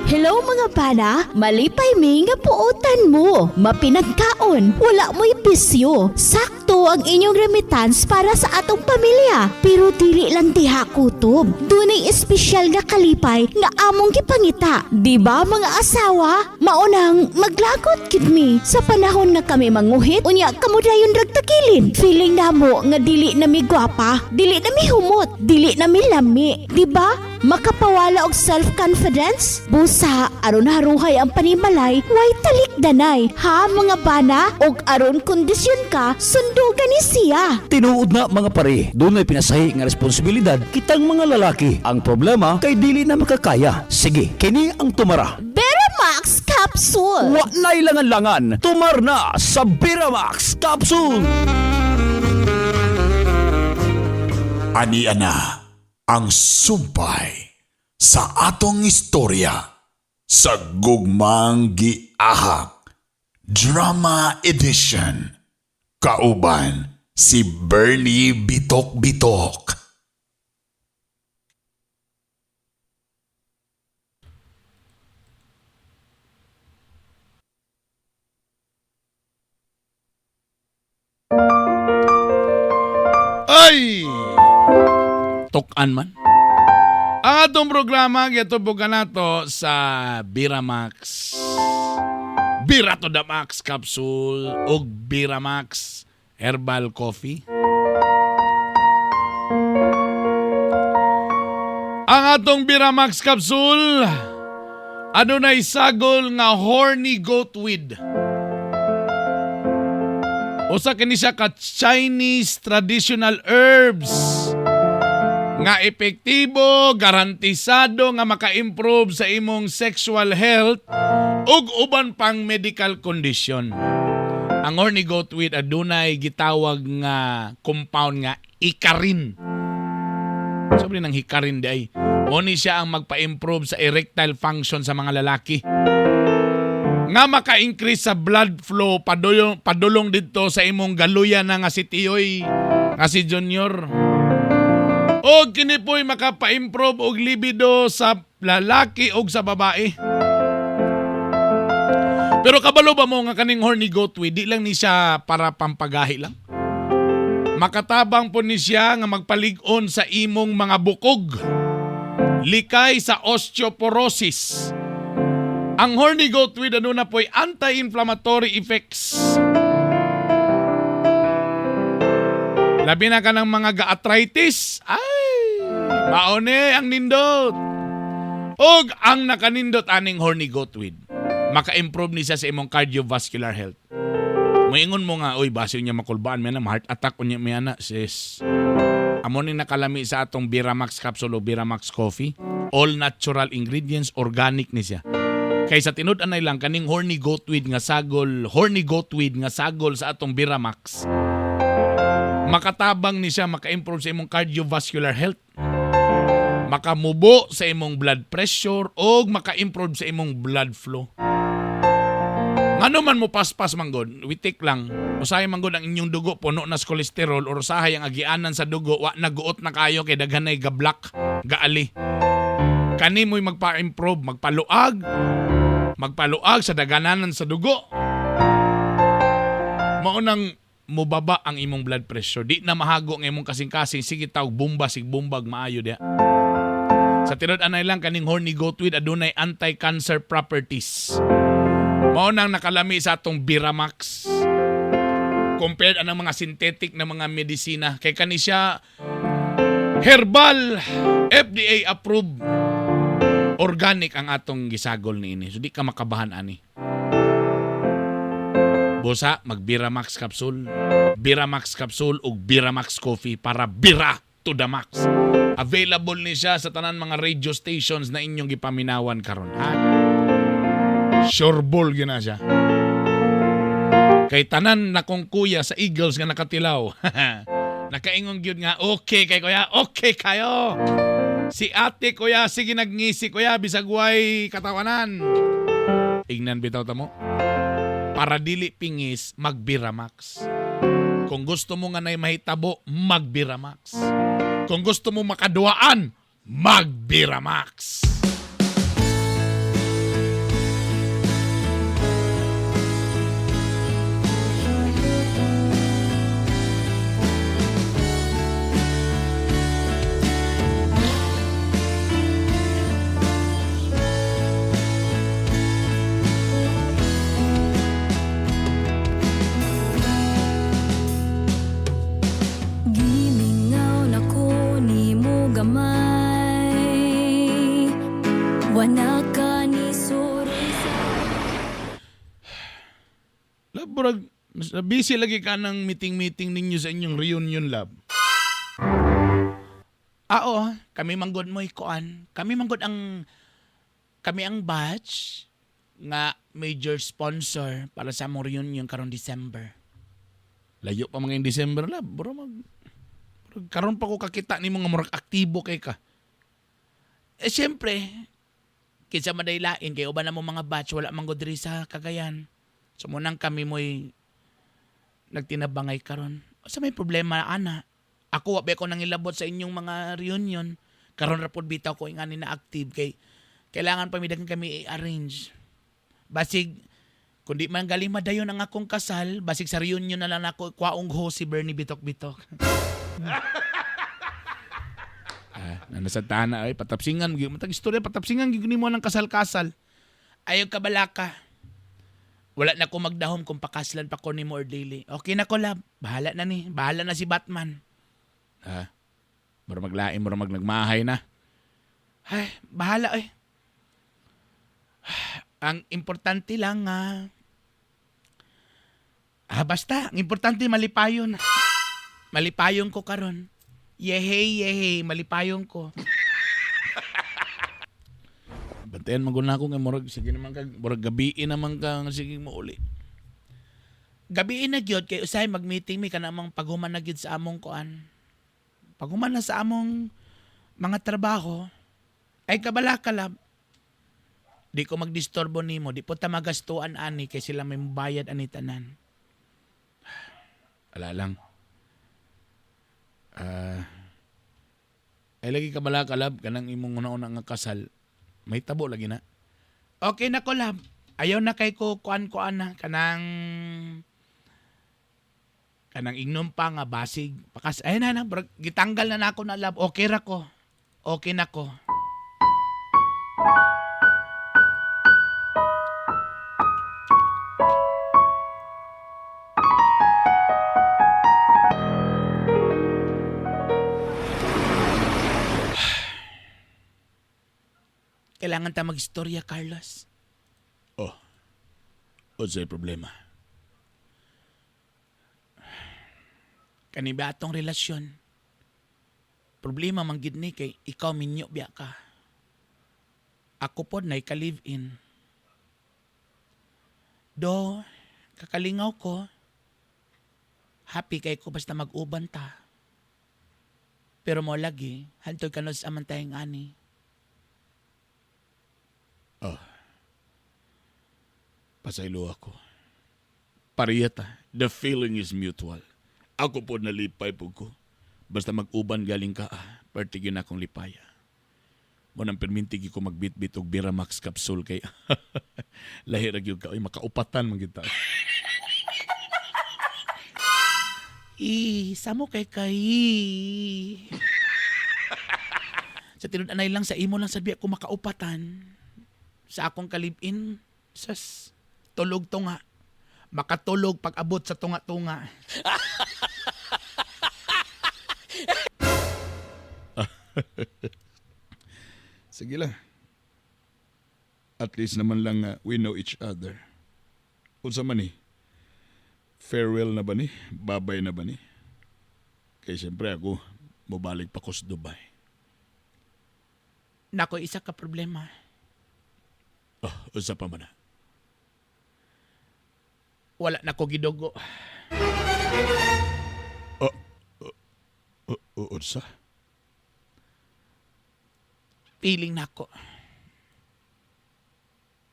Hello mga bana, malipay mi nga puotan mo. Mapinagkaon, wala mo'y bisyo. Sakto ang inyong remittance para sa atong pamilya. Pero dili lang diha kutob. Dunay espesyal nga kalipay nga among gipangita. Di ba mga asawa? Maunang maglagot gid mi sa panahon nga kami manguhit unya kamo dayon ragtakilid. Feeling namo nga dili na mi gwapa, dili na mi humot, dili na mi lami. Di ba? Makapawala og self-confidence? Busa, aron haruhay ang panimalay, way talikdanay. Ha mga bana? Og aron kondisyon ka, sundugan ni siya. Tinuod na mga pare, dunay pinasahi nga responsibilidad kitang mga lalaki. Ang problema kay dili na makakaya. Sige, kini ang tumara. Beramax Capsule! Wa na'y langan-langan, tumar na sa Beramax Capsule. Ani ana ang sumpay sa atong istorya sa Gugmang Giahak Drama Edition kauban si Bernie Bitok Bitok. Ay! Tukan man. Ang atong programa gitubugan nato sa Biramax. Bira to the Max Capsule ug Biramax Herbal Coffee. Ang atong Biramax Capsule adunay sagol nga horny goat weed. Usa kini siya ka Chinese traditional herbs. Nga epektibo, garantisado nga maka-improve sa imong sexual health ug uban pang medical condition. Ang horny goat weed adunay gitawag nga compound nga ikarin. Sobre nang hikarin di ay. Mo ni siya ang magpa-improve sa erectile function sa mga lalaki. Nga maka-increase sa blood flow padulong, padulong didto sa imong galuya na nga si Tiyoy, nga si Junior. O kini po'y makapa-improve og libido sa lalaki og sa babae. Pero kabalo ba mo nga kaning horny goat weed, di lang ni siya para pampagahi lang? Makatabang po ni siya nga magpalig-on sa imong mga bukog. Likay sa osteoporosis. Ang horny goat weed ano na po'y anti-inflammatory effects. Labi na ka ng mga ga-arthritis. Ay, maone ang nindot. Og ang nakanindot aning horny goat weed. Maka-improve ni siya sa imong cardiovascular health. Moingon mo nga, oy, basi niya makulbaan, may na, heart attack unya may ana, sis. Amo ni nakalami sa atong Biramax capsule o Biramax coffee. All natural ingredients, organic ni siya. Kay sa tinud-anay lang kaning horny goat weed nga sagol, horny goat weed nga sagol sa atong Biramax. Makatabang ni siya maka-improve sa imong cardiovascular health. Makamubo sa imong blood pressure o maka-improve sa imong blood flow. Ngano man mo paspas manggod, witik lang. Usahay manggod ang inyong dugo puno na sa kolesterol or usahay ang agianan sa dugo wa naguot na kayo kay daghan nay gablak, gaali. Kani mo'y magpa-improve, magpaluag, magpaluag sa dagananan sa dugo. Mao nang mubaba ang imong blood pressure. Di na mahago ang imong kasing-kasing. Sige tawag bomba, sig bumbag maayo diha. Sa tinud anay lang kaning horny goat weed adunay anti-cancer properties. Mao nang nakalami sa atong Biramax compared anang mga synthetic na mga medisina kay kani siya herbal, FDA approved, organic ang atong gisagol niini. So di ka makabahan ani. Busa mag Biramax capsule, Biramax capsule ug Biramax coffee para bira to the max. Available ni siya sa tanan mga radio stations na inyong gipaminawan karon. Ha? Sure ball gyud na siya. Kay tanan na kong kuya sa Eagles nga nakatilaw. Nakaingon gyud nga okay kay kuya, okay kayo. Si ate kuya, sige nagngisi kuya, bisag way katawanan. Ignan bitaw ta mo. Para dili pingis, magbiramax. Kung gusto mo nga nay mahitabo, magbiramax. Kung gusto mo makaduaan, magbiramax. Gimingaw na ko nimo gamay, Wana ka ni suri sa Lab, murag, busy lagi ka ng meeting-meeting ninyo sa inyong reunion, lab. Ah, oo. Kami manggod mo ikuan. Kami manggod ang kami ang batch nga major sponsor para sa among reunion karong December. Layo pa mga in December, lab. Bro, mag, murag, karon pa ko kakita ni mga murag aktibo kay ka. Eh siyempre, kinsa maday lain kay uban na mo mga batch wala man gud diri sa Cagayan. So munang kami mo'y nagtinabangay karon. Sa may problema ana. Ako wa ba ko nangilabot sa inyong mga reunion. Karon ra pud bitaw ko ingani na active kay kailangan pa mi daghan kami i-arrange. Basig kundi man galing madayon ang akong kasal, basig sa reunion na lang ako kwaong ho si Bernie Bitok Bitok. Ah, nasa tana ay patapsingan gyud matag istorya patapsingan gyud nimo ng kasal-kasal. Ayaw ka balaka. Wala na ko magdahom kung pakaslan pa ko ni mo or dili. Okay na ko, love. Bahala na ni. Bahala na si Batman. Ha? Mura maglain, mura magnagmahay na. Ay, bahala eh. Ang importante lang nga. Ah, basta. Ang importante malipayon. Malipayon ko karon. Yehey, yehey, malipayon ko. Bantayan man gud na ako nga murag sige naman kag murag gabii naman ka nga sige mo uli. Gabii na gyud kay usahay mag-meeting mi kanamang paghuman na gyud sa among kuan. Paghuman na sa among mga trabaho ay kabala kalab. Di ko magdisturbo nimo, di po ta magastuan ani kay sila may bayad ani tanan. Ala lang. Ay lagi kabala kalab kanang imong una-una nga kasal. May tabo lagi na. Okay na ko lab. Ayaw na kay ko kuan-kuan na kanang kanang ingnom pa nga basig. Pakas ay na na brag, gitanggal na nako na lab. Okay ra ko. Okay na ko. Kailangan ta magistorya, Carlos. Oh. Unsay problema? Kani ba atong relasyon? Problema man gid ni kay ikaw minyo biya ka. Ako pod nay ka live-in. Do, kakalingaw ko. Happy kay ko basta mag-uban ta. Pero mo lagi, hantod kanus aman tayong ani. Oh. Pasaylo ako. Pareha ta. The feeling is mutual. Ako po nalipay po ko. Basta mag-uban galing ka, ah. Pertigin akong lipaya. Mo nang perminti ko magbitbit og Biramax capsule kay lahi ra gyud ka. Oy, makaupatan man gyud ta. I, samo kay kay. Sa tinud-anay lang sa imo lang sabi ako makaupatan. Sa akong kalibin, sas tulog tunga. Makatulog pag abot sa tunga-tunga. Sige lang. At least naman lang we know each other. Unsa man ni? Farewell na ba ni? Babay na ba ni? Kay siyempre ako, mobalik pa ko sa Dubai. Nako, isa ka problema. Oh, unsa pa man na? Wala na ko gidugo. Oh, oh, oh, unsa? Feeling nako.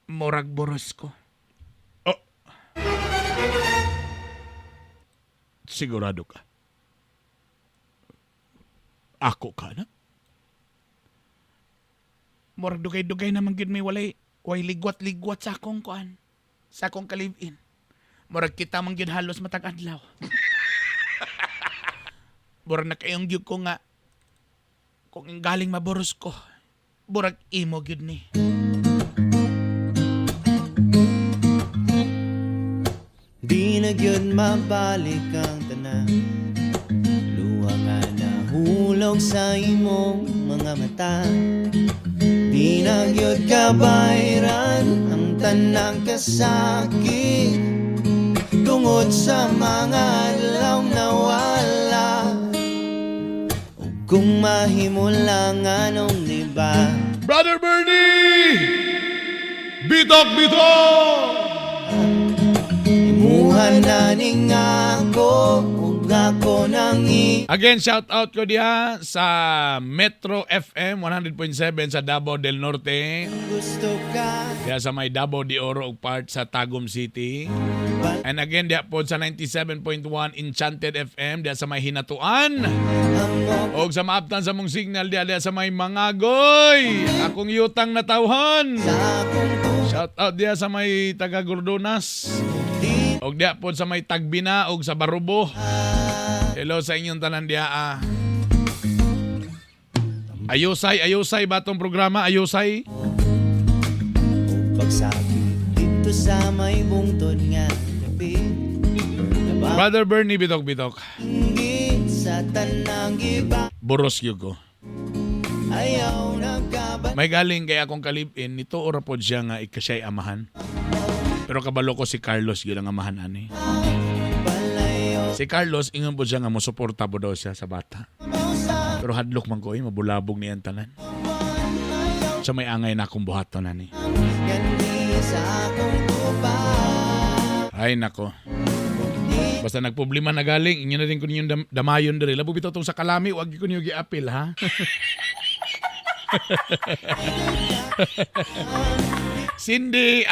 Murag boros ko. Oh. Sigurado ka? Ako ka na? Murag dugay-dugay naman gyud may walay way ligwat-ligwat sa akong kuan. Sa akong ka-live-in. Murag kita man gyud halos matag adlaw. Murag nakaayong gyud ko nga kung ang galing maboros ko, murag imo gyud ni. Di na gyud mabalik ang tanan. Luha nga nahulog sa imong mga mata. Di na gyud kabayran ang tanang kasakit tungod sa mga adlaw nawala. Ug kung mahimo lang anong di ba? Brother Bernie! Bitok, bitok! Imuha na ning ako ug ako nang i Again, shout out ko diha sa Metro FM 100.7 sa Davao del Norte. Gusto ka. Diha sa may Davao de Oro ug part sa Tagum City. And again, diha po sa 97.1 Enchanted FM diha sa may Hinatuan. Og sa maaptan sa mong signal diha diha sa may Mangagoy. Akong yutang natawhan. Shout out diha sa may taga Gordonas. Og diha po sa may Tagbina og sa Barubo. Hello sa inyong tanan diha. Ah. Ayusay, ayusay ba tong programa? Ayusay? Pagsakit dito sa may bungtod nga gabi. Brother Bernie, bitok bitok. Nabanggit sa tanang iba. Boros gyud ko. Ayaw nagkaba. May galing kay akong kalibin, nito ora pod siya nga ika siya'y amahan. Pero kabalo ko si Carlos gyud ang amahan ani. Si Carlos ingon pod siya nga mosuporta po daw siya sa bata. Pero hadlok man ko, eh, mabulabog niyan tanan. Sa may angay na akong buhaton ani. Ay nako. Basta nagproblema na galing, inyo na rin ko ninyong damayon diri. Labo bitaw tong sa kalami, wag ko ninyo giapil ha. Cindy,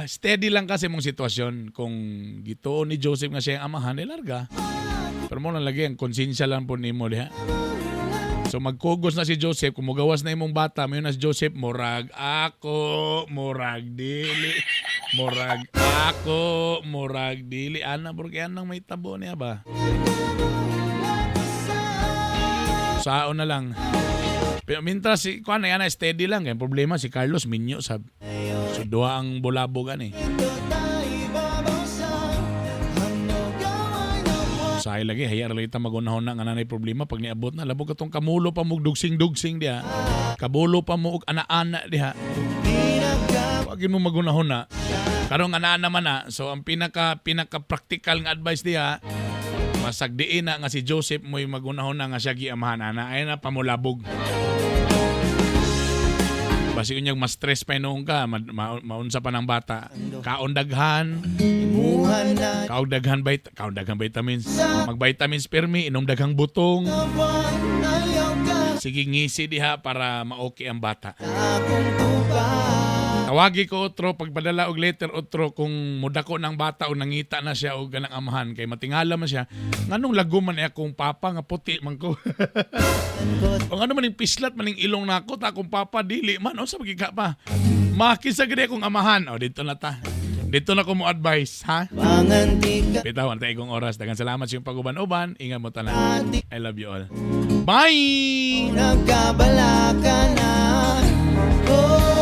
steady lang kasi mong sitwasyon. Kung gituon ni Joseph nga siya ang amahan, eh, larga. Pero mo lang lagi, ang konsensya lang po nimo diha. So magkugos na si Joseph, kung mugawas na imong bata, mayon na si Joseph, murag ako, murag dili, murag ako, murag dili. Ana, porque anang may tabo niya ba? Sao na lang. Pero mientras si kuan na yan, steady lang. Kaya problema si Carlos minyo sab. So duha ang bulabog ani. Sahay lagi, hayar lagi ta magunahon na nga nanay problema pag niabot na labog katong kamulo pa mo dugsing-dugsing diha. Kabulo pa mo og ana-ana diha. Wag mo magunahon na. Karong ana-ana man na. So ang pinaka pinaka practical nga advice diha, masagdiin na nga si Joseph mo'y magunahon na nga siya giamahan ana ay na pamulabog. Basi unyag mas stress pa noon ka, maunsa pa ng bata. Kaon daghan, kaon daghan kaon daghan vitamins. Mag-vitamins pirmi, inom daghang butong. Sige ngisi diha para ma-okay ang bata. Tawagi ko otro pagpadala og letter otro kung mudako ng bata o nangita na siya og ganang amahan kay matingala man siya, nganong lago man akong papa nga puti man ko. O ngano man ning pislat man ning ilong nako ta akong papa dili man, unsa magika pa. Makisa gid akong amahan. O dito na ta. Dito na ko mo advice, ha? Bitaw ang taigong oras. Daghang salamat sa iyong pag-uban-uban. Ingat mo tanan. I love you all. Bye! Nagkabala ka na. Oh.